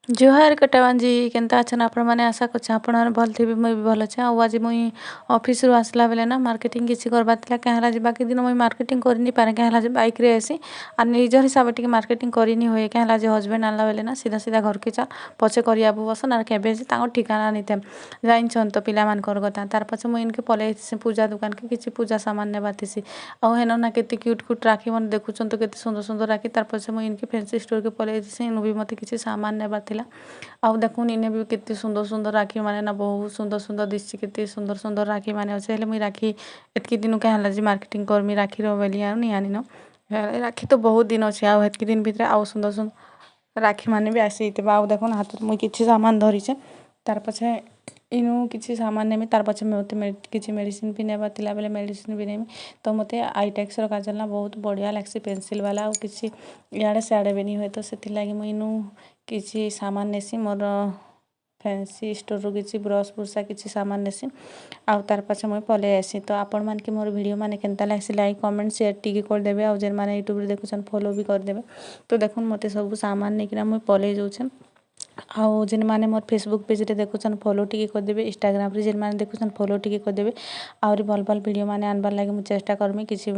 ଜୁହାର କଟାବାଞ୍ଜି, କେନ୍ତା ଅଛନ୍ ଆପଣମାନେ? ଆଶା କରୁଛେ ଆପଣମାନେ ଭଲ ଥିବେ। ମୁଇଁ ବି ଭଲ ଅଛେ। ଆଉ ଆଜି ମୁଇଁ ଅଫିସରୁ ଆସିଲା ବେଲେ ନା ମାର୍କେଟିଂ କିଛି କରବାର ଥିଲା। କାଁ ହେଲା ଯେ ବାକି ଦିନ ମୁଇଁ ମାର୍କେଟିଂ କରିନି ପାରେ। କାଁ ହେଲା ଯେ ବାଇକ୍ରେ ଆସି ଆର୍ ନିଜର ହିସାବରେ ଟିକେ ମାର୍କେଟିଂ କରିନି ହୁଏ। କାଁ ହେଲା ଯେ ହଜବେଣ୍ଡ ଆଣିଲା ବେଲେ ନା ସିଧା ସିଧା ଘରକେ ଚାଲ୍, ପଛେ କରିଆବୁ ବସନ୍। ଆର୍ କେବେ ଯେ ତାଙ୍କର ଠିକାଣା ନେଇଥାଏ, ଜାଣିଛନ୍ ତ ପିଲାମାନଙ୍କର କଥା। ତାର୍ ପଛେ ମୁଇଁ ଇନକେ ପଲେଇ ଆଇସି ପୂଜା ଦୋକାନକେ, କିଛି ପୂଜା ସାମାନ ନେବାର ଥିସି। ଆଉ ହେନ ନା କେତେ କ୍ୟୁଟ୍ କ୍ୟୁଟ୍ ରାକ୍ଷୀ ମାନେ ଦେଖୁଛନ୍ ତ, କେତେ ସୁନ୍ଦର ସୁନ୍ଦର ରାକ୍ଷୀ। ତାର୍ ପଛେ ମୁଇଁ ଇନକେ ଫେନ୍ସି ଷ୍ଟୋରକେ ପଲେଇ ଆଇସି। ଇନୁ ବି ମତେ କିଛି ସାମାନ ନେବାର ଥିଲା। ଆଉ ଦେଖୁନ୍, ଇନେ ବି କେତେ ସୁନ୍ଦର ସୁନ୍ଦର ରାକ୍ଷୀ ମାନେ ନା ବହୁତ ସୁନ୍ଦର ସୁନ୍ଦର ଦିଶଛି। କେତେ ସୁନ୍ଦର ସୁନ୍ଦର ରାକ୍ଷୀ ମାନେ ଅଛେ। ହେଲେ ମୁଇଁ ରାକ୍ଷୀ ଏତ୍କି ଦିନୁ କାଁ ହେଲା ଯେ ମାର୍କେଟିଂ କରମି ରାକ୍ଷୀର ବୋଲି ଆଉ ନି ଆନିନ। ରାକ୍ଷୀ ତ ବହୁତ ଦିନ ଅଛି, ଆଉ ହେତ୍କି ଦିନ ଭିତରେ ଆଉ ସୁନ୍ଦର ସୁନ୍ଦର ରାକ୍ଷୀ ମାନେ ବି ଆସିଯାଇଥିବା। ଆଉ ଦେଖୁନ୍, ହାତରେ ମୁଇଁ କିଛି ସାମାନ ଧରିଛେ। ତାର୍ ପଛେ ଇନୁ କିଛି ସାମାନ ନେମି। ତାର୍ ପଛେ ମତେ କିଛି ମେଡ଼ିସିନ୍ ବି ନେବାର ଥିଲା ବେଲେ ମେଡ଼ିସିନ୍ ବି ନେମି। ତ ମତେ ଆଇଟେକ୍ସର କାଜଲ ନା ବହୁତ ବଢ଼ିଆ ଲାଗ୍ସି, ପେନସିଲ୍ ବାଲା, ଆଉ କିଛି ଇଆଡ଼େ ସିଆଡ଼େ ବି ନି ହୁଏ। ତ ସେଥିର୍ଲାଗି ମୁଇଁ ଇନୁ କିଛି ସାମାନ ନେସି, ମୋର ଫ୍ୟାନ୍ସି ଷ୍ଟୋରରୁ କିଛି ବ୍ରସ୍ ବ୍ରୁସା କିଛି ସାମାନ ନେସି ଆଉ ତାର୍ ପଛେ ମୁଇଁ ପଲେଇ ଆସି। ତ ଆପଣମାନକେ ମୋର ଭିଡ଼ିଓ ମାନେ କେନ୍ତା ଲାଗ୍ସି, ଲାଇକ୍, କମେଣ୍ଟ, ସେୟାର ଟିକେ କରିଦେବେ। ଆଉ ଯେନ୍ମାନେ ୟୁଟ୍ୟୁବରେ ଦେଖୁଛନ୍, ଫଲୋ ବି କରିଦେବେ। ତ ଦେଖୁନ୍, ମୋତେ ସବୁ ସାମାନ ନେଇକିନା ମୁଇଁ ପଲେଇ ଯାଉଛେ। ଆଉ ଯେନ୍ମାନେ ମୋର୍ ଫେସବୁକ୍ ପେଜ୍ରେ ଦେଖୁଛନ୍, ଫଲୋ ଟିକେ କରିଦେବେ। ଇନଷ୍ଟାଗ୍ରାମରେ ଯେନ୍ମାନେ ଦେଖୁଛନ୍, ଫଲୋ ଟିକେ କରିଦେବେ। ଆହୁରି ଭଲ୍ ଭଲ୍ ଭିଡ଼ିଓ ମାନେ ଆନବାର୍ ଲାଗି ମୁଁ ଚେଷ୍ଟା କରମି। କିଛି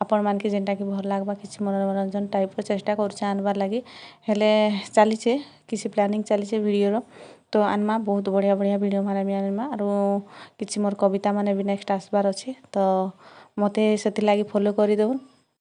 ଆପଣମାନକେ ଯେନ୍ଟାକି ଭଲ୍ ଲାଗ୍ବା, କିଛି ମନୋରଞ୍ଜନ ଟାଇପ୍ର ଚେଷ୍ଟା କରୁଛେ ଆନବାର୍ ଲାଗି। ହେଲେ ଚାଲିଛେ, କିଛି ପ୍ଲାନିଂ ଚାଲିଛେ ଭିଡ଼ିଓର। ତ ଆନ୍ମା, ବହୁତ ବଢ଼ିଆ ବଢ଼ିଆ ଭିଡ଼ିଓ ମାନେ ବି ଆନ୍ମା। ଆରୁ କିଛି ମୋର୍ କବିତା ମାନେ ବି ନେକ୍ସଟ ଆସବାର୍ ଅଛି, ତ ମତେ ସେଥିର୍ଲାଗି ଫଲୋ କରିଦଉନ୍।